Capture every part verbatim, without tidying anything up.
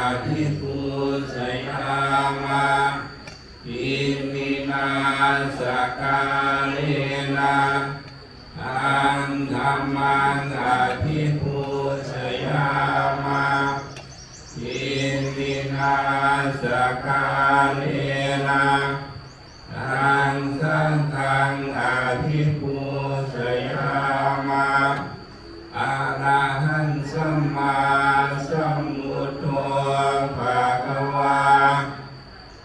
abhipūjayāma. Iminā sakkārena taṃ dhammaṃ abhipūjayāma. Iminā sakkārena taṃ saṅghaṃ abhipūjayāma. Arahaṃ sammāsambuddho bhagavā.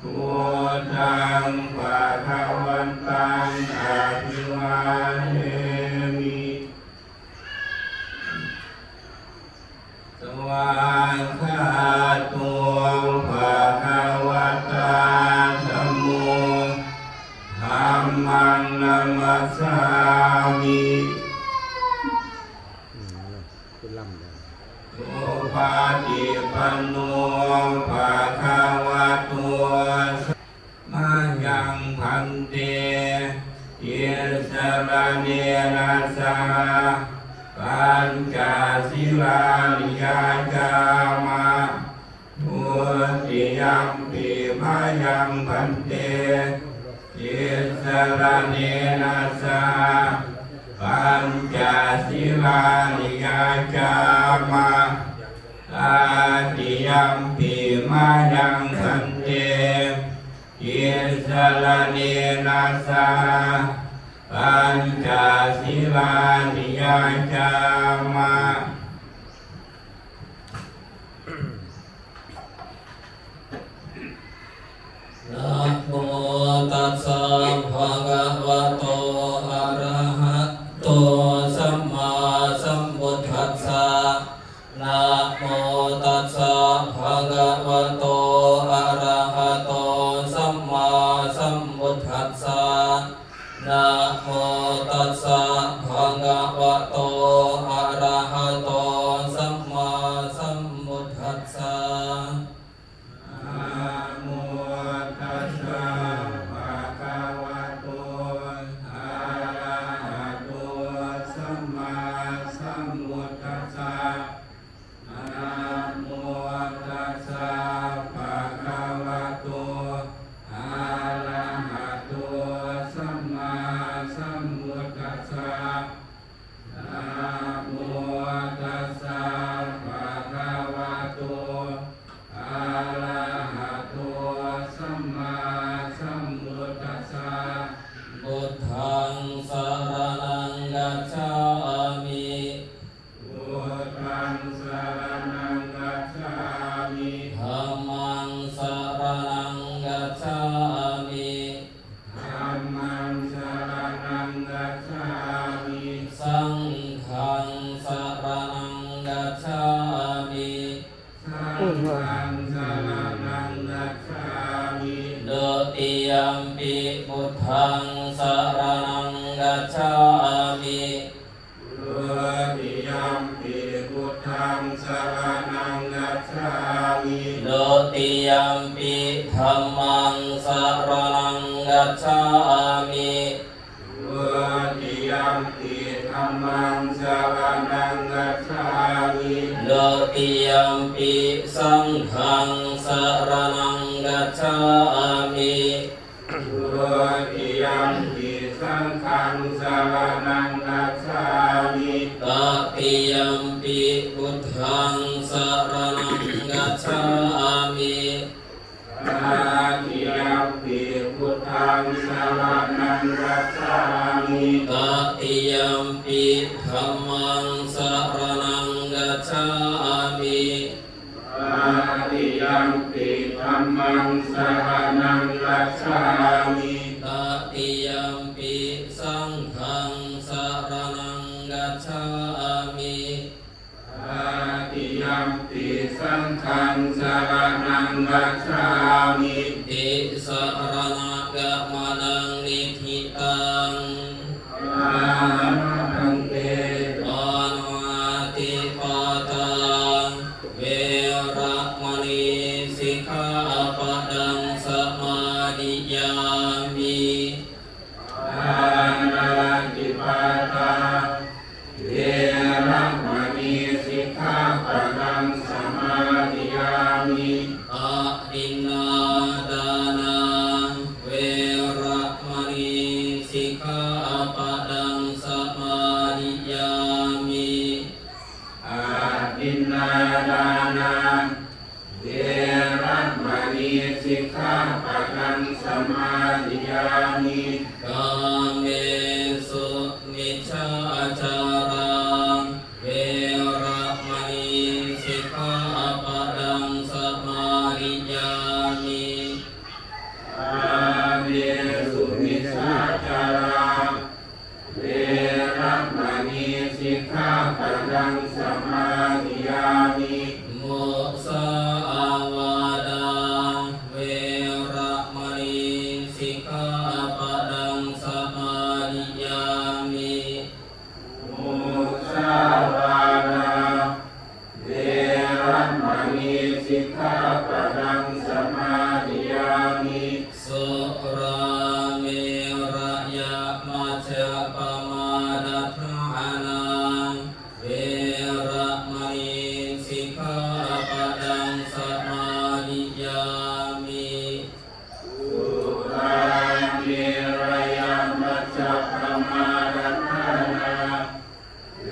Buddhaṃ bhagavantaṃ abhivādemi. Svākkhāto bhagavatā dhammo. Dhammaṃ namassāmi. อืม เป็นลำเลย Supaṭipanno bhagavato. Mayaṃ bhante tisaraṇena saha pañca sīlāni yācāma. Dutiyampi mayaṃ bhante tisaraṇena saha pañca sīlāni yācāma. Tatiyampi mayaṃ bhante tisaraṇena saha pañca sīlāni yācāma. Namo tassa bhagavato arahato sammāsambuddhassa. Namo tassa bhagavato arahato sammāsambuddhassa. Namo tassa bhagavato arahato sammāsambuddhassa. Namo tassa bhagavato arahato sammāsambuddhassa. Namo tassa bhagavato arahato sammāsambuddhassa. Namo tassa bhagavato arahato sammāsambuddhassa. Buddhaṃ saraṇaṃ gacchāmi. Buddhaṃ saraṇaṃ gacchāmi. Dhammaṃ saraṇaṃ gacchāmi. Dhammaṃ saraṇaṃ gacchāmi. Saṅghaṃ saraṇaṃ gacchāmi. Saṅghaṃ saraṇaṃ gacchāmi. Dutiyampi buddhaṃ saraṇaṃ gacchāmi. Dutiyampi buddhaṃ saraṇaṃ gacchāmi. Dutiyampi dhammaṃ saraṇaṃ gacchāmi. Dutiyampi dhammaṃ saraṇaṃ gacchāmi. Dutiyampi saṅghaṃ saraṇaṃ gacchāmi. Dutiyampi saṅghaṃ saraṇaṃ gacchāmi. Tatiyampi buddhaṃ saraṇaṃ gacchāmi. Tatiyampi buddhaṃ saraṇaṃ gacchāmi. Tatiyampi dhammaṃ saraṇaṃ gacchāmi. Tatiyampi dhammaṃ saraṇaṃ gacchāmi. Tatiyampi saṅghaṃ saraṇaṃ gacchāmi. Tatiyampi saṅghaṃ saraṇaṃ gacchāmi. Tisaraṇagamanaṃ niṭṭhitaṃ. Āma bhante. Pāṇātipātā veramaṇī sikkhāpadaṃ samādiyāmi. Pāṇātipātā veramaṇī sikkhāpadaṃ samādiyāmi. สิกขาปะทังสมาธิยามิ กาเมสุมิจฉาจารา เวระมณี สิกขาปะทังสมาธิยามิ กาเมสุมิจฉาจารา เวระมณี สิกขาปะทังสมาธิยามิ มุสาวาทา เวระมณี สิกขาปะทังสมาธิยามิ มุสาวาทา เวระมณี สิกขาปะทังสมาธิยามิ สุราเมรยมัจจปมาทฐานา เวระมณี สิกขาปะทังสมาธิยามิ สุราเมรยมัจจปมาทฐานา เว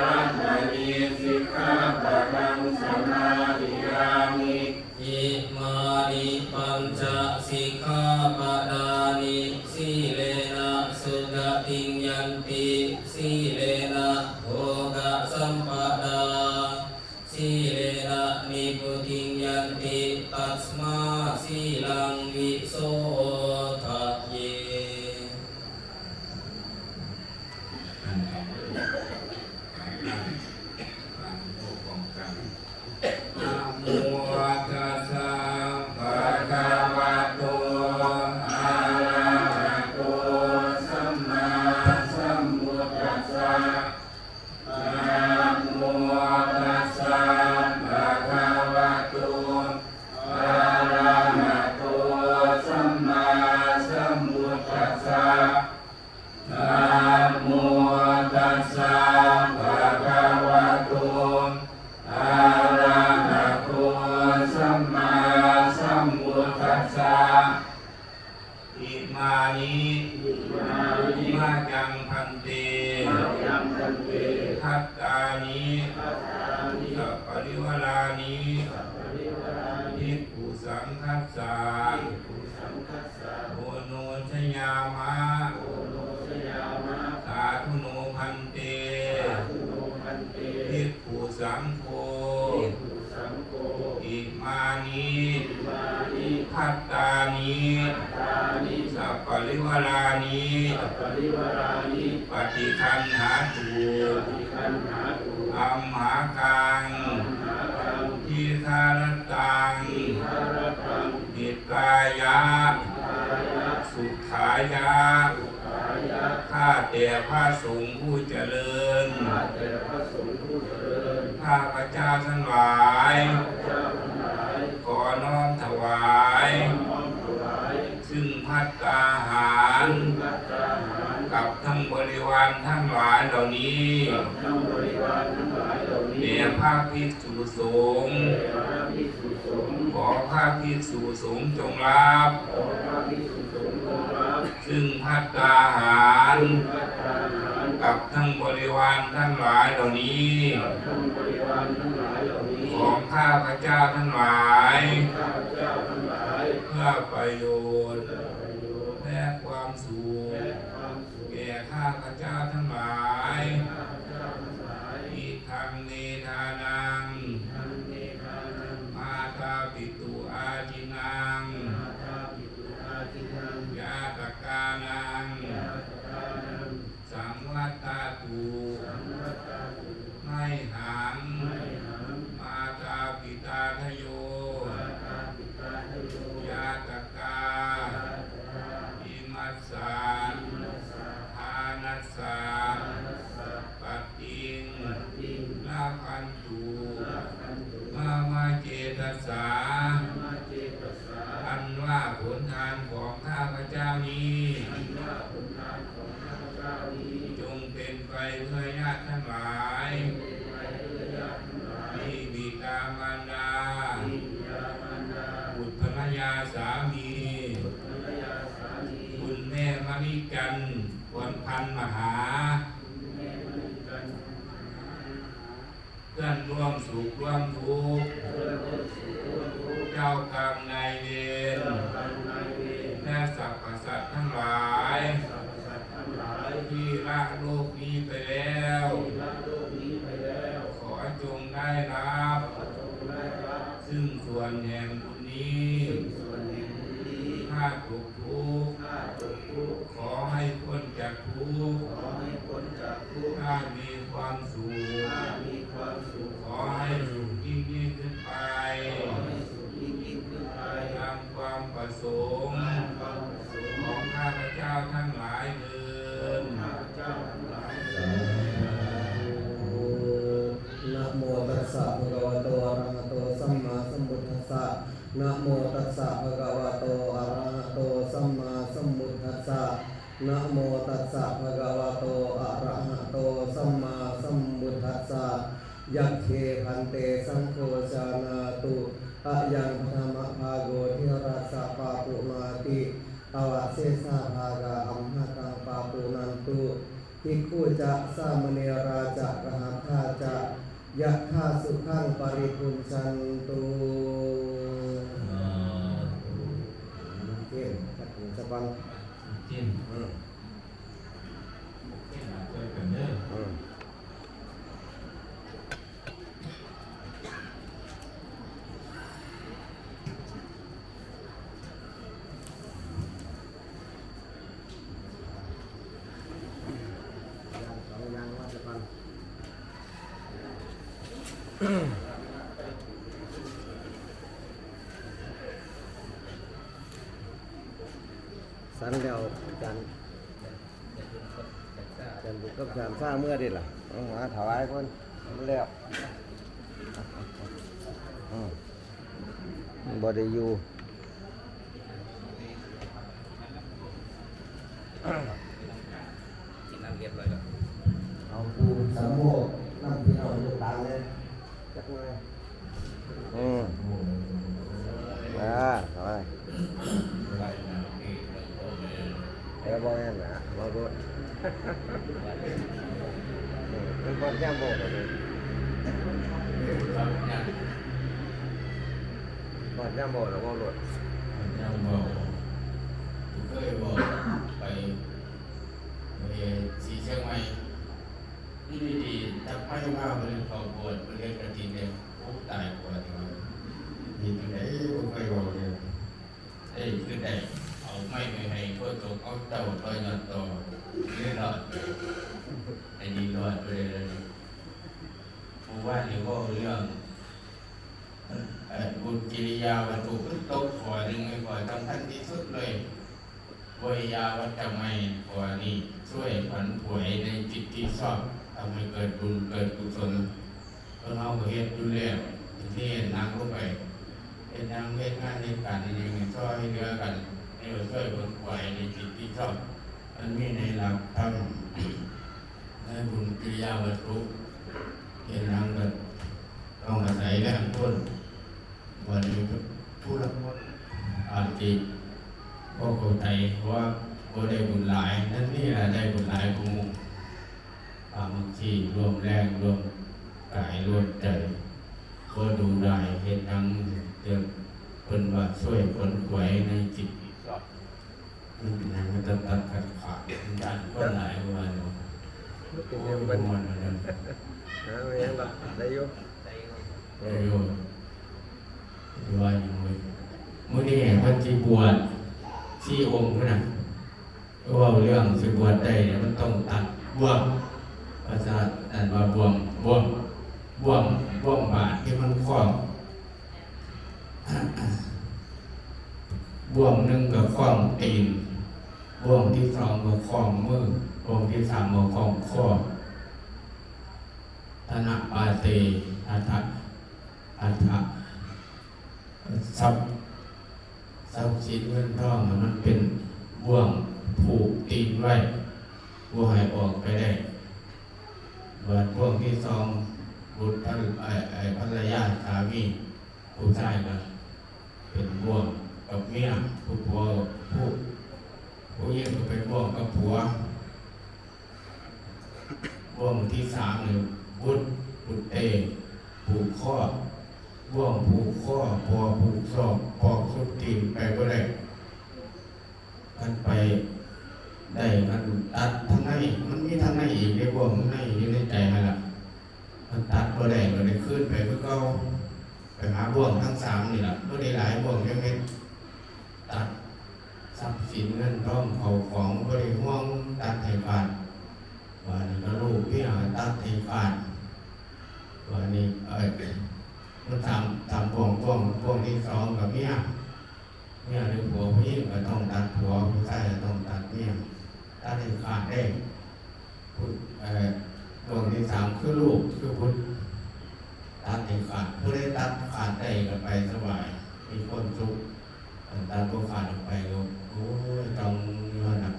ระมณี สิกขาปะทังสมาธิยามิ อิมานิปัญจสิกขาปะทานิ สีเลนะสุขติงยันติ สีเลนะโภคสัมปทา สีเลนะนิพพุติงยันติ ตัสมาสีลังวิโสทะเย นะโมตัสสะภะคะวะโต อะระหะโต สัมมาสัมพุทธัสสะ นะโมตัสสะภะคะวะโต อะระหะโต สัมมาสัมพุทธัสสะ นะโมตัสสะภะคะวะโต อะระหะโต สัมมาสัมพุทธัสสะ อิมานิ อิมานิ มายัง ภันเต มายัง ภันเต ภัตตานิ ภัตตานิ สัปปะริวารานิ สัปปะริวารานิ ภิกขุสังฆัสสะ ภิกขุสังฆัสสะ โอโนชยามะ โอโนชยามะ สาธุโน ภันเต สาธุโน ภันเต ภิกขุสังโฆ ภิกขุสังโฆ อิมานิ อิมานิ ภัตตานิ ภัตตานิ สัปปะริวารานิ สัปปะริวารานิ ปะฏิคันหาตุ ปะฏิคันหาตุ อัมหากัง อัมหากัง ทีฆะรัตตัง ทีฆะรัตตัง หิตายะ หิตายะ สุขายะ สุขายะ ข้าแต่พระสงฆ์ผู้เจริญ ข้าแต่พระสงฆ์ผู้เจริญ ข้าพเจ้าทั้งหลาย ข้าพเจ้าทั้งหลาย ขอน้อมถวาย ขอน้อมถวาย ซึ่งภัตตาหาร ซึ่งภัตตาหาร กับทั้งบริวารทั้งหลายเหล่านี้ กับทั้งบริวารทั้งหลายเหล่านี้ แด่พระภิกษุสงฆ์ แด่พระภิกษุสงฆ์ ขอพระภิกษุสงฆ์จงรับ ขอพระภิกษุสงฆ์จงรับ ซึ่งภัตตาหาร ซึ่งภัตตาหาร กับทั้งบริวารทั้งหลายเหล่านี้ กับทั้งบริวารทั้งหลายเหล่านี้ ของข้าพเจ้าทั้งหลาย ของข้าพเจ้าทั้งหลาย เพื่อประโยชน์ เพื่อประโยชน์ และความสุข และความสุข แก่ข้าพเจ้าทั้งหลาย แก่ข้าพเจ้าทั้งหลาย อิทังเมทานัง อิทังเมทานัง มาตาปิตุอาทินนัง มาตาปิตุอาทินนัง ญาตกานัง ญาตกานัง สังวัตตาตุ สังวัตตาตุ ไมหัง ไมหัง มาตาปิตาทโย มาตาปิตาทโย ญาตกา ญาตกา อิมัสสะ อิมัสสะ ทานัสสะ ทานัสสะ ปะติง ปะติง ละพันตุ ละพันตุ มะมะเจตสสะ มะมะเจตสสะ อันว่าผลทานของข้าพเจ้านี้ อันว่าผลทานของข้าพเจ้านี้ จงเป็นไปเพื่อญาติทั้งหลาย จงเป็นไปเพื่อญาติทั้งหลาย ที่บิดามารดา ที่บิดามารดา บุตรภรรยาสามี บุตรภรรยาสามี คุณแม่มะลิจันทร์ พรพันธ์มหา คุณแม่มะลิจันทร์ พรพันธ์มหา เพื่อนร่วมสุขร่วมทุกข์ เพื่อนร่วมสุขร่วมทุกข์ เจ้ากรรมนาย ไปแล้ว ที่ละโลกนี้ไปแล้ว ขอจงได้รับ ขอจงได้รับ ซึ่งส่วนแห่งบุญนี้ ซึ่งส่วนแห่งบุญนี้ ถ้าตกทุกข์ ถ้าตกทุกข์ ขอให้พ้นจากทุกข์ ขอให้พ้นจากทุกข์ ถ้ามีความสุข ถ้ามีความสุข ขอให้สุขยิ่งยิ่งขึ้นไป ขอให้สุขยิ่งยิ่งขึ้นไป ตามความประสงค์ ตามความประสงค์ ของข้าพเจ้าทั้งหลายเทอญ ของข้าพเจ้าทั้งหลายเทอญ นะโมตัสสะ ภะคะวะโต อะระหะโต สัมมาสัมพุทธัสสะ นะโมตัสสะ ภะคะวะโต อะระหะโต สัมมาสัมพุทธัสสะ นะโมตัสสะ ภะคะวะโต อะระหะโต สัมมาสัมพุทธัสสะ ยัคเค ภันเต สังโฆ จานาตุ อะยัง ปะทะมะภาโก เถรัสสะ ปะปุนาติ อวะเสสาภากา อัมหะกัง ปะปุนันตุ ภิกขุจะ สามะเณราจะ กะหัตถาจะ ยะถาสุขัง ปะริภุญชันตุ สาธุ เตรียม จักหนึ่งสักวัน เตรียม อืม เตรียมมาช่วยกันเด้อ อืม สันแล้วอาจารย์ อาจารย์บุญกับอาจารย์ฟ้าเมื่อดีล่ะ เอามาถวายเพิ่นแล้ว อืม บ่ได้อยู่ กินน้ำเรียบร้อยแล้ว เอาผู้สำโมกนำพี่น้องลูกหลานเลย จักหน่อย อืม อ่า เอาไว้ เดี๋ยวบอกแม่นนะ บอกรถ อืม เป็นบอลย่างโบกเลย บอลย่างโบกแล้วบอกรถ ยังบอก เคยบอกไป เอ่อ สีเชียงใหม่ อยู่ดีๆ จับไพ่มา บ่ได้เข้าโบสถ์ บ่ได้กฐินเลย โอ้ ตายกว่าดีกว่า มีจังใดบ่เคยบอกเลย เอ้ย คือได้เอาไม้ไปให้พวกโตเขาเจ้าต่อยอดต่อ เลยรอด ไอ้นี่รอดไปเลย เมื่อวานนี่เว้าเรื่อง เอ่อ บุญกิริยาวัตถุ มันตกข้อหนึ่ง ไอ้ข้อสำคัญที่สุดเลย เวยาวัจจะไมย ข้อนี้ ช่วยขวัญขวายในจิตที่ชอบ ทำให้เกิดบุญเกิดกุศล เพิ่นเฮาก็เฮ็ดอยู่แล้ว ที่เฮ็ดหนักลงไป เฮ็ดหยัง เฮ็ดงาน เฮ็ดการ เฮ็ดหยัง ให้ช่วยเหลือกัน ให้ช่วยขวัญขวายในจิตที่ชอบ มันมีในหลักธรรม ในบุญกิริยาวัตถุ เฮ็ดหยังก็ต้องอาศัยแรงคน วันนี้ผู้ลางคนอาจสิบ่เข้าใจ เพราะว่าบ่ได้บุญหลาย นั่นนี่ล่ะได้บุญหลายกว่าหมู่ สามัคคี ร่วมแรง ร่วมกาย ร่วมใจ บ่ดูดาย เฮ็ดหยัง เดี๋ยวเพิ่นว่าช่วยขวัญขวายในจิตที่ชอบ มันเป็นหยังมันตัดตัดขาดขาด มันย่านคนหลายกว่าเนาะ มันเป็นหยังมัน โอ้ย มัน หาไม่ยังดอก ได้อยู่ ได้อยู่ ว่าอยู่เว้ย มื้อนี้เพิ่นสิบวชสี่องค์พุ้นน่ะ เว้าเรื่องสิบวชได้เนี่ยมันต้องตัดบ่วง ภาษาอันว่าบ่วง บ่วง บ่วง บ่วงบาตรที่มันคล้อง บ่วงหนึ่งก็คล้องตีน บ่วงที่สองก็คล้องมือ บ่วงที่สามก็คล้องคอ ธนปาเต อัฏฐะ อัฏฐะ ทรัพย์ ทรัพย์สินเงินทองน่ะมันเป็นบ่วงผูกตีนไว้ บ่ให้ออกไปได้ บาดบ่วงที่สอง บุตรภร- ไอ้- ไอ้ภรรยาสามี ผู้ชายก็เป็นบ่วงกับเมีย ผู้ผัว ผู้- ผู้หญิงก็เป็นบ่วงกับผัว บ่วงที่สามนี่ บุตร บุตรเต ผูกคอ บ่วงผูกคอ ปอผูกศอก ปอกสุดตีนไปบ่ได้ คันไปได้ คันตัดทางใน มันมีทางในอีกเด้ บ่วง ามนี่ล่ะ บ่ได้หลาย พวกนี้แม่นตัดทรัพย์สินเงินทองเข้าของ บ่ได้ห่วง ตัดให้ขาด บาดนี้ก็ลูกเมียตัดให้ขาด บาดนี้ เอ้ย มันสาม สามพวง พวง พวงที่สองก็เมีย เมียหรือผัว ผู้หญิงก็ต้องตัดผัว ผู้ชายก็ต้องตัดเมีย ตัดให้ขาดเด้ ผู้ เอ่อ พวงที่สามคือลูก คือบุตร ตัดให้ขาด ผู้ใดตัดขาดได้ก็ไปสบาย มีความสุข ตัดบ่ขาดออกไปก็ โอ้ย ต้องอยู่หั่นน่ะ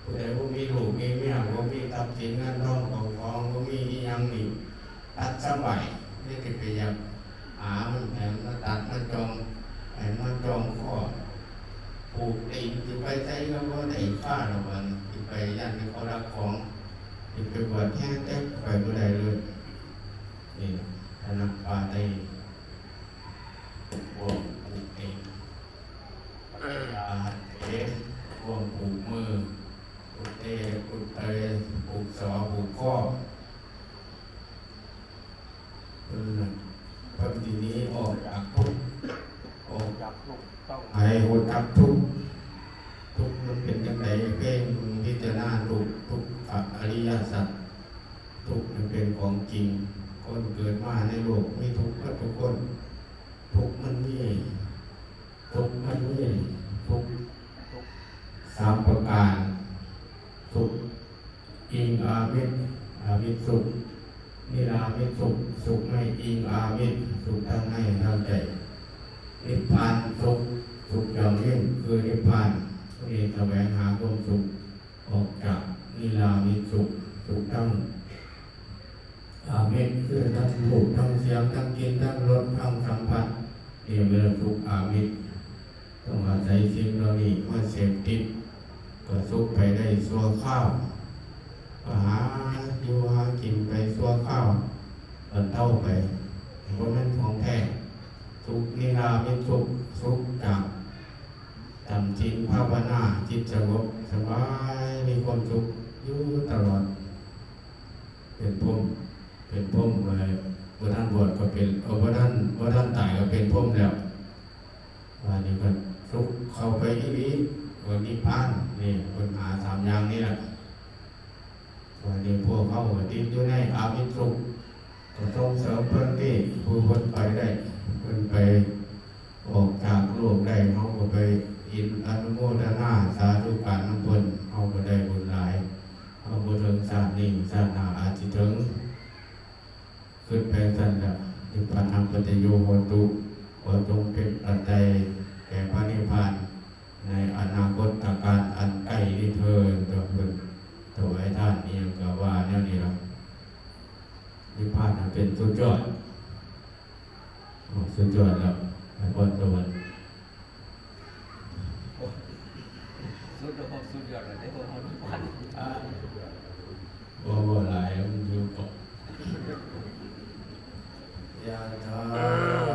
ผู้ใดบ่มีลูกมีเมีย บ่มีทรัพย์สินเงินทองเข้าของ บ่มีอิหยังนี่ ตัดสบาย นี่สิไปอยากหามัน ให้มันมาตัดมาจอง ให้มันมาจองคอ ผูกตีน สิไปไสก็บ่ได้ค่าดอก บัดนี้ สิไปย้านเขาลักของ สิไปบวชแฮ่ จักไปบ่ได้เลย นี่ล่ะ อันนั้นปาได้ บ่ผูกตีน อาหันเต บ่ผูกมือ อุตเต อุตเต ผูกศอก ผูกข้อ เพิ่นน่ะ เพิ่นสิหนีออกจากทุกข์ ออกจากทุกข์ ต้องให้รู้จักทุกข์ ทุกข์มันเป็นจั่งใด เพ่งพิจารณาทุกข์ ทุกขอริยสัจ ทุกข์มันเป็นของจริง คนเกิดมาในโลกมีทุกข์เบิดทุกคน ทุกข์มันมี ทุกข์มันมี ทุกข์สามประการ ทุกข์อิงอามิตร อามิตรสุข นิรามิตรสุข สุขไม่อิงอามิตร สุขทั้งในทั้งใจ นิพพานสุข สุขอย่างยิ่งคือนิพพาน ผู้นี้แสวงหาความสุข ออกจากนิรามิตสุข สุขทั้งอามิตร คือทั้งรูป ทั้งเสียง ทั้งกลิ่น ทั้งรส ทั้งสัมผัส เรียกว่าสุขอามิตร ต้องอาศัยสิ่งเหล่านี้มาเสพติด ก็สุขไปได้ชั่วคราว ก็หาอยู่หากินไปชั่วคราว บรรเทาไป บ่แม่นของแท้ สุขนิรามิตสุข สุขจาก จำศีลภาวนา จิตสงบสบาย มีความสุขอยู่ตลอด เป็นพรหม เป็นพรหม เอ่อ บ่ทันบวชก็เป็น เอ่อ บ่ทัน บ่ทันตายก็เป็นพรหมแล้ว บาดนี้ก็สุขเข้าไปอีหลี ก็นิพพาน นี่ เพิ่นหาสามอย่างนี่แหละ บาดนี้พวกเฮาก็ติดอยู่ในอามิตรสุข ก็ส่งเสริมเพิ่นติ ผู้เพิ่นไปได้ เพิ่นไปออกจากโลกได้ เฮาก็ไปยินอนุโมทนาสาธุการนำเพิ่น เฮาก็ได้บุญหลาย เฮาบ่ถึงชาตินี้ ชาติหน้าอาจสิถึง คิดไปจั่งซั้นแหละ นิพพานังปัจจโยโหตุ ขอจงเป็นปัจจัยแก่พระนิพพาน ในอนาคตกาลอันใกล้นี้เทอญ ก็เพิ่นถวายทานอิหยังก็ว่าแนวนี้ล่ะ นิพพานน่ะเป็นสุดยอด โอ้ สุดยอดแล้ว ให้พรสวรรค์ สุดยอด สุดยอดเลยเด้อ บ่ บ่หลาย มันอยู่เกาะ ยะถา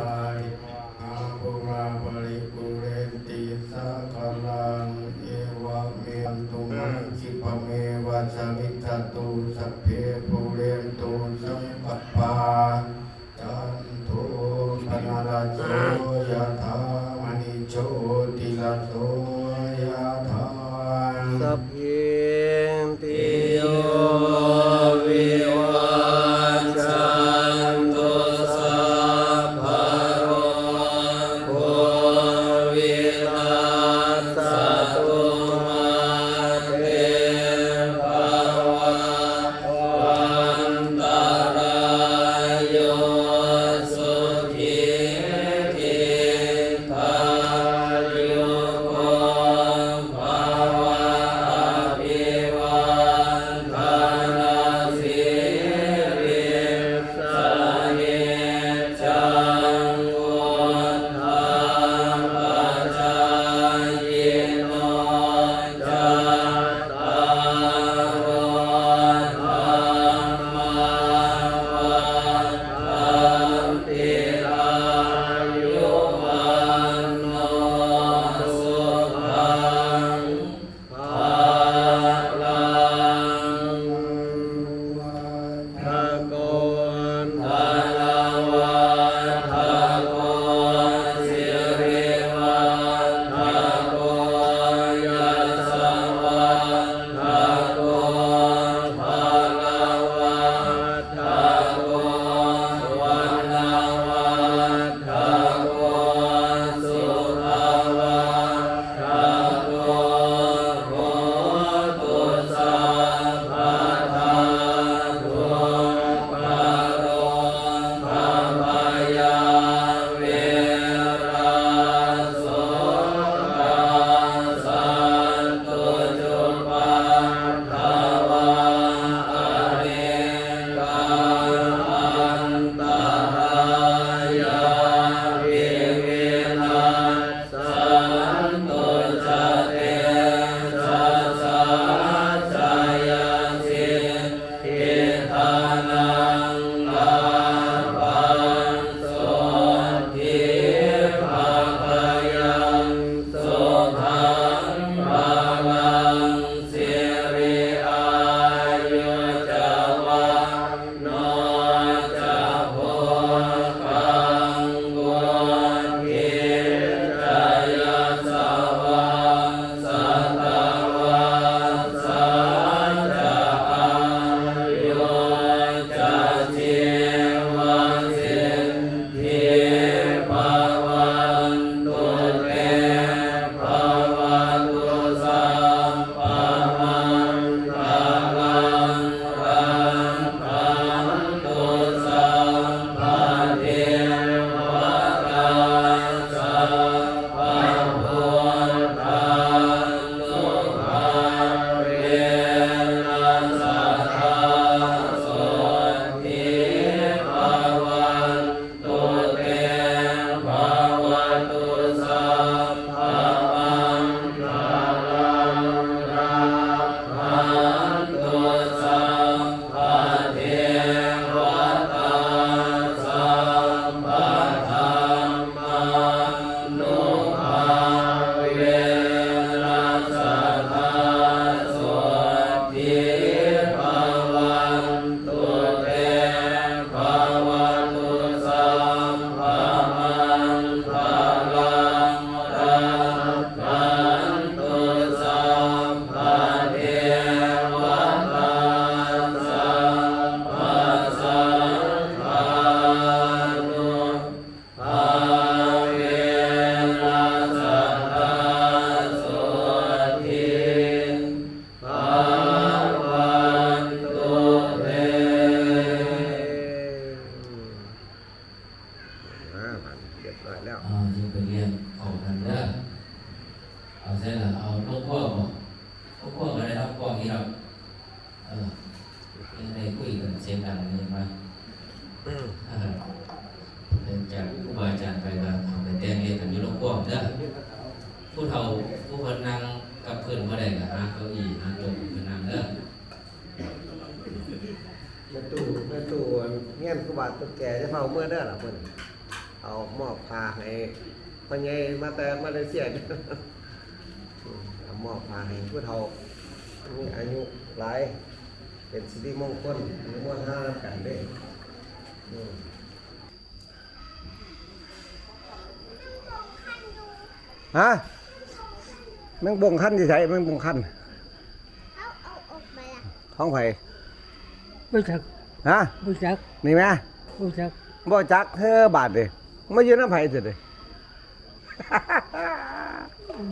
วาหาปูราปริปูเรนติสาคารัง เอวะเมวะตุมังคิปะเมวะสะมิจจตุ สัพเพปูเรนตุสังกัปปา จันโทปนรสโสยะถามณิโชติรสโสยะถา สัพพิติโยวิวัจจันตุ สัพพะโรโควินัสสะตุ มาเตภะวัตวันตะราโย สุขีทีฆา เรียบร้อยแล้ว อ่า ยังไปเรียนของกันเด้อ เอาใช่เหรอ เอาลูกพ่อบอก ลูกพ่อก็ได้รับกล้องนี้หรอก เออ ยังได้คุยกันเสียงดังเลยมา อืม เออ เดินจากครูบาอาจารย์ไปก็เอาไปแต่งเรียนกันอยู่ลูกพ่อเด้อ ผู้เฒ่า ผู้คนนั่งกับเพื่อนบ่ได้ก็หาเก้าอี้หาโต๊ะไปนั่งเด้อ แม่ตู้ แม่ตู้ เฮียนครูบาตุ๊กแกจะเฝ้าเมื่อเด้อล่ะเพิ่น เอามอบผ้าให้พ่อใหญ่มาแต่มาเลเซีย เอามอบผ้าให้ผู้เฒ่า มีอายุหลาย เป็นสิริมงคล อนุโมทนานำกันเด้อ อืม ฮะ แมงบงคันอยู่ไส แมงบงคัน เอา เอาออกมาละ ของไผ บ่จัก ฮะ บ่จัก นี่แหม บ่จัก บ่จัก เฮ้อบาดนี่ มาอยู่นำไผซั่นนี่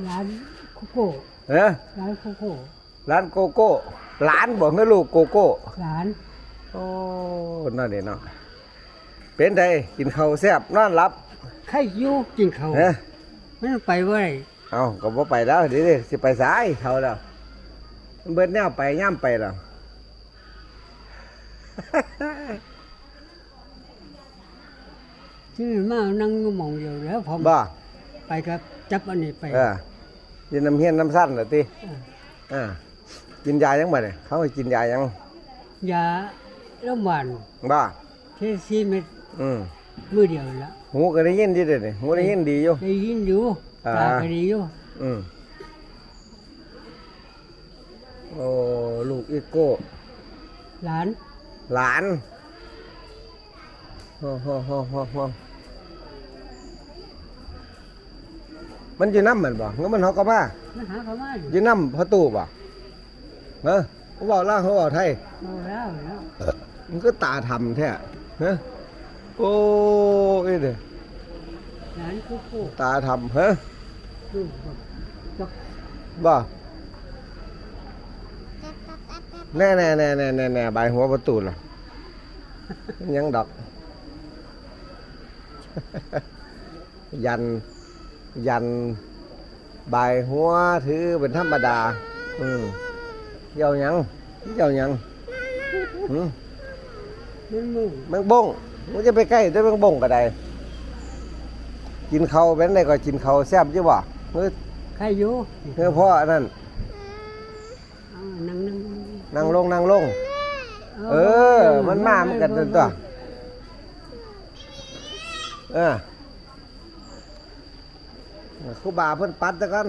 หลานโกโก้ เอ้อ หลานโกโก้ หลานโกโก้ หลานบ่ คือลูกโกโก้ หลาน โอ้ นั่นนี่เนาะ เป็นได กินข้าวแซ่บ นอนหลับ ไคอยู่ กินข้าว เอ้อ มันไปบ่ได้ เอ้า ก็บ่ไปแล้ว เดี๋ยวสิไปไส เฒ่าแล้ว มันเบิดแนวไป ยามไปแล้ว ที่มานั่งอยู่หม่องเดียวแล้วผม บ่ ไปกับจับอันนี้ไป เออ อยู่นำเฮียนนำซั่นล่ะติ เออ อ่า กินยาหยังบัดนี่ เขาให้กินยาหยัง ยาโรงพยาบาล บ่ เทสี่เม็ด อืม มื้อเดียวนั่นละ หูก็ได้ยินอยู่เด้นี่ หูได้ยินดีอยู่ ได้ยินอยู่ อ่า ตาก็ดีอยู่ อืม โอ้ ลูกอีโก้ หลาน หลาน โอ้โห มันอยู่นำแม่นบ่ หรือมันเฮาก็มา มันหาเขามาอยู่ อยู่นำพ่อตู้บ่ ฮะ เว้าลาว เว้าไทย เว้าลาวเนาะ มันก็ตาทำแท้ ฮะ โอ้ยเด้อ หลานคือผู้ ตาทำ ฮะ ลูกบ่ จัก บ่ แน่ๆๆๆๆๆ บายหัวประตูล่ะ ยังดอก ยัน ยัน บายหัวถือเป็นธรรมดา อืม เจ้าหยัง เจ้าหยัง หืม มันหมู่ แมงบง มันจะไปใกล้แต่แมงบงก็ได้ กินข้าวเป็นไดก็กินข้าวแซ่บอยู่บ่ เฮ้ย ไคอยู่ เฮ้ย พ่ออันนั้น เอานั่งๆๆ นั่งลง นั่งลง เออ เออ มันมา มันกันตัว เออ ครูบาเพิ่นปัดซะก่อน